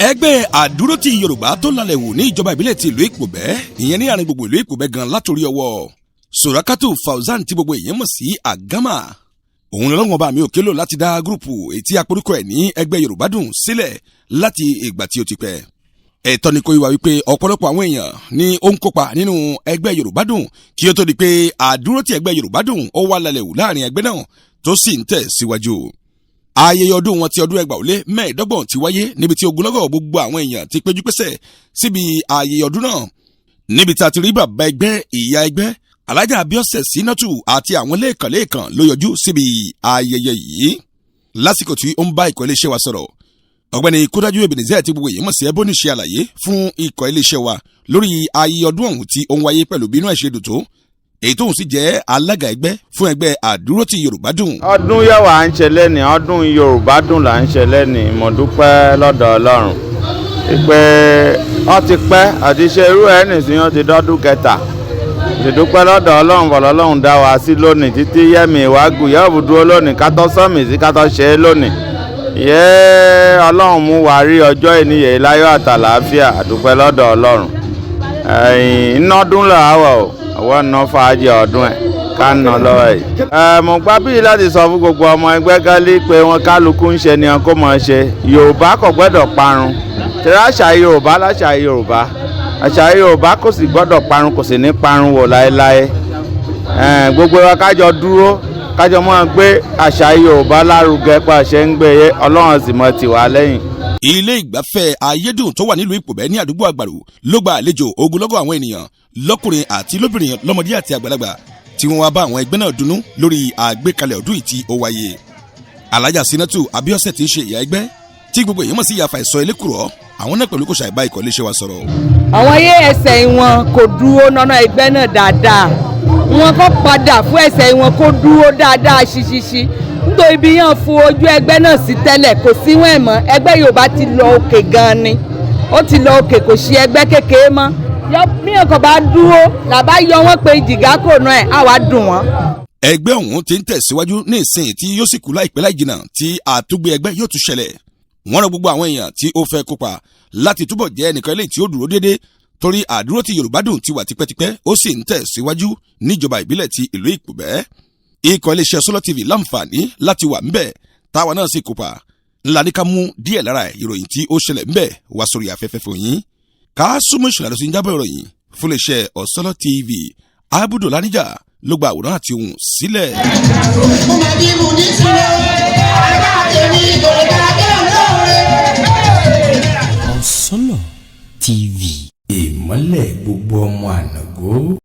Ẹgbẹ́ Àdúrótì Yorùbá tó lálẹ́ wò ní ìjọba ìbílẹ̀ ti ìlú Ìpòbẹ́, ìyẹn ní àárín gbogbo ìlú Ìpòbẹ́ gan, látòrí ọwọ́ Sòrákàtù Fauzan tí gbogbo èèyàn mọ̀ sí Àgámà, òun lọ́wọ́n ọba mi ò kélò láti dá group ètí aporúkọ ẹ̀ ní Ẹgbẹ́ Yorùbá Dùn sílẹ̀ láti ìgbà tí ó ti pẹ́. Ẹ̀tọ́ ni kò yíwa wípé ọ̀pọ̀lọpọ̀ àwọn èèyàn ni ó ń kópa nínú Ẹgbẹ́ Yorùbá Dùn kí ó tó di pé Àdúrótì Ẹgbẹ́ Yorùbá Dùn ó wà lálẹ́ wù láàrin ẹgbẹ́ náà tó sì ń tẹ̀ síwájú. Ayẹyẹ ọdún wọn ti ọdún 2025 ti wáyé níbi tí ogunlọ́gọ̀ gbogbo àwọn èèyàn ti péjú pésẹ̀ síbi ayẹyẹ ọdún náà, níbi tí a ti rí bàbá ẹgbẹ́, ìyá ẹgbẹ́, Alájà Abiose Sinatu àti àwọn lẹ́ẹ̀kan-lẹ́ẹ̀kan ló yọjú síbi ayẹyẹ yìí. Lásìkò tí ó ń bá ikọ̀ iléeṣẹ́ wa sọ̀rọ̀, Ọ̀gbẹ́ni Kódájú Ebenezer tí gbogbo èèyàn mọ̀ sí Ebony ṣe àlàyé fún ikọ̀ iléeṣẹ́ wa lórí ayẹyẹ ọdún ọ̀hún tí ó ń wáyé pẹ̀lú bínú ẹ̀ ṣe dùn tó, èyí tóun sì jẹ́ alága ẹgbẹ́ fún Ẹgbẹ́ Àdúrótì Yorùbá Dùn. Ọdún yẹ̀wò à ń ṣe lẹ́nìí, ọdún Yorùbá Dùn là ń ṣe lẹ́nìí. Mo dúpẹ́ lọ́dọ̀ Ọlọ́run pé ó ti pẹ́ àti ṣe irú ẹ̀ nìsín, ó ti dọ́dún kẹta. Ìdúpẹ́ lọ́dọ̀ Ọlọ́run bọ̀lọ́ Ọlọ́run dá wa sí lónìí títí yẹ́mi ìwágùn yẹ́wò dúró lónìí kátó sọ́mì sí kátó ṣe é lónìí yẹ́. Ọlọ́run mú wa rí ọjọ́ ìníyè láyọ̀ àtàlàáfíà. Àdúpẹ́ lọ́dọ̀ Ọlọ́run. Iná dún làwọ̀ o, àwọn ná fàájì ọdún ẹ̀ ká ná lọ́wọ́ yìí. Ẹ mo gbá bíi láti sọ fún gbogbo ọmọ ẹgbẹ́ gálí pé wọn kálukú ń ṣe ni wọn kó mọ̀ ṣe. Yorùbá kò gbọ́dọ̀ parun tẹ̀lé àṣà Yorùbá, láṣà Yorùbá, àṣà Yorùbá kò sì gbọ́dọ̀ parun, kò sì ní parun wò láéláé. Gbogbo wa kájọ dúró, kájọ máa gbé àṣà Yorùbá lárugẹ pa àṣẹ ń gbé yé. Ọlọ́run sì mọ̀ tì wá lẹ́yìn. Ilé ìgbafẹ́ Ayédùn tó wà nílùú Ìpòbẹ́ ní àdúgbò Àgbàrò ló gba àlejò ogunlọ́gọ̀ àwọn ènìyàn, lọ́kùnrin àti lóbìnrin, lọ́mọdé àti àgbàlagbà, tí wọ́n wá bá àwọn ẹgbẹ́ náà dunnú lórí àgbékalẹ̀ ọdún yìí tí ó wáyé. Alájà Sinatu Abiose tí ń ṣe ìyá ẹgbẹ́ tí gbogbo èèyàn mọ̀ sí Ìyá Fàìsọ Elékùrọ́, àwọn náà pẹ̀lú kò ṣàìbá ikọ̀ iléeṣẹ́ wa sọ̀rọ̀. Àwọn ayé ẹsẹ̀ wọn kò dúró nọ́nà ẹgbẹ́ náà dáadáa. Wọn kò padà fún ẹsẹ̀ wọn kó dúró dáadáa ṣiṣiṣi, nítorí ibi yẹn fún ojú ẹgbẹ́ náà sí tẹ́lẹ̀ kò sí wọ́n mọ́. Ẹgbẹ́ Yorùbá ti lọ òkè gan ni, ó ti lọ òkè, kò sí ẹgbẹ́ kékeré mọ́. Bí ọkọ̀ bá dúró làbá yọ wọ́n pé jìgá kò náà ẹ̀ á wá dùn wọ́n. Ẹgbẹ́ ọ̀hún ti ń tẹ̀síwájú ní ìsìn tí yóò sì kú láìpẹ́ láì jìnnà tí àtúgbé ẹgbẹ́ yóò tún ṣẹlẹ̀. Wọ́n rọ gbogbo àwọn èèyàn tí ó fẹ́ kópa láti túbọ̀ jẹ́ ẹnìkan eléyìí tí ó dúró déédé, torí Àdúró ti Yorùbá Dùn ti wà tipẹ́tipẹ́, ó sì ń tẹ̀síwájú níjọba ìbílẹ̀ ti ìlú Ìpòbẹ́. Ikọ̀ iléeṣẹ́ Sọ́lọ́ TV láǹfààní láti wà ńbẹ̀, táwa náà sì kópa ńlá ní ká mú díẹ̀ lára ìròyìn tí ó ṣẹlẹ̀ ńbẹ̀ wá sórí afẹ́fẹ́ fún yín. Ká súnmọ́ ìṣẹ̀lẹ̀ àdó sí ń jábọ̀ ìròyìn fún iléeṣẹ́ Ọ̀sọ́lọ́ TV. Abudu Lánìjà ló gba àwòrán àti ohùn sílẹ̀. Mo máa bí mo ní sílẹ̀ ẹ̀ka tèmi kò lè ká kẹ́hìn lóore. Ọ̀sọ́lọ̀ TV, ìmọ́lẹ̀ gbogbo ọmọ ànàgó.